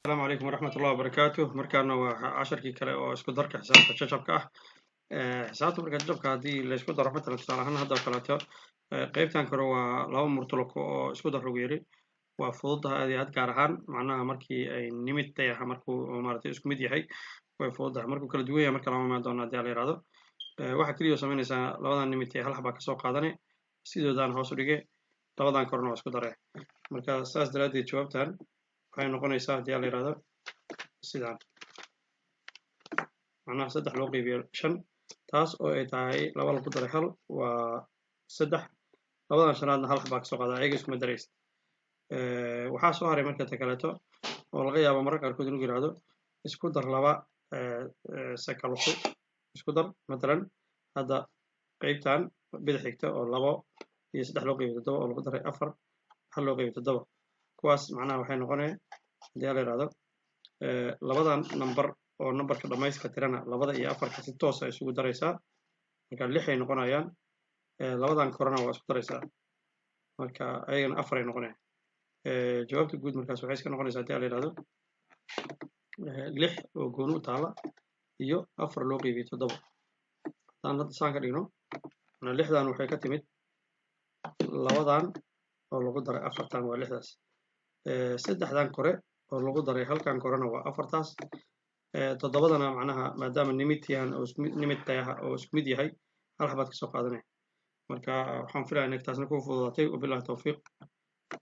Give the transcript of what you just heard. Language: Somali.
Asalaamu calaykum waraxmat ullahi wabarakaatuh. Markaana waa casharkii kale oo isku darka xisaabta jajabka ah. Xisaabta marka jajabka haddii la isku daro, matalan tusaale ahaan hadda oo kaleeto, qeybtan kore waa laba murtuloko oo isku dar lagu yiri. Waa fududaha aad iyo aad, gaar ahaan macnaha markii ay nimid tayaha, markuu maaragtay isku mid yahay way fududahay. Markuu kala duwan yahay marka lama imaan doono haddii la yihahdo. Waxaa keliya oo samaynaysaa, labadan nimid ee hal xabaa kasoo qaadane, sidoodaan hoos u dhige, labadan korena waa isku dare. Marka saas daraaddeed jawaabtan waxay noqonaysaa haddii la yihahdo sidaan, macnaha saddex loo qeybiyo shan, taas oo ay tahay laba lagu daray hal waa saddex. Labadan shanaadna hal xabaa kasoo qaada, ayaga iskuma daraysa. Waxaa soo haray marka ta kaleeto oo laga yaabo mararka qaarkood inuu yihahdo isku dar laba sakaluku isku dar. Matalan hadda qeybtan bidix xigta oo labo iyo saddex loo qeybiyo toddoba oo lagu daray afar hal loo qeybiyo toddoba, kuwaas macnaha waxay noqonaya haddii la yihahdo labadan number oo numberka dhamayska tirana labada iyo afarka si toosa isugu daraysaa, marka lix ay noqonayaan. Labadan korena waa isku daraysaa, marka ayagana afar ay noqonayaan. Jawaabta guud markaas waxay iska noqonaysaa haddii la yihahdo lix oo gooni u taala iyo afar loo qeybiyo toddoba. Haddaan hadda saan ka dhigno, lixdan waxay ka timid labadan oo lagu daray afartan, waa lixdaas. Saddexdan kore oo lagu daray halkan korena waa afartaas. Toddobadana macnaha maadaama nimidyahan oo isku nimid tayaha oo isku mid yahay, hal xabaad kasoo qaadanaya. Marka waxaan filaya inay taasna ku fududaatay. Wabillahi tawfiiq.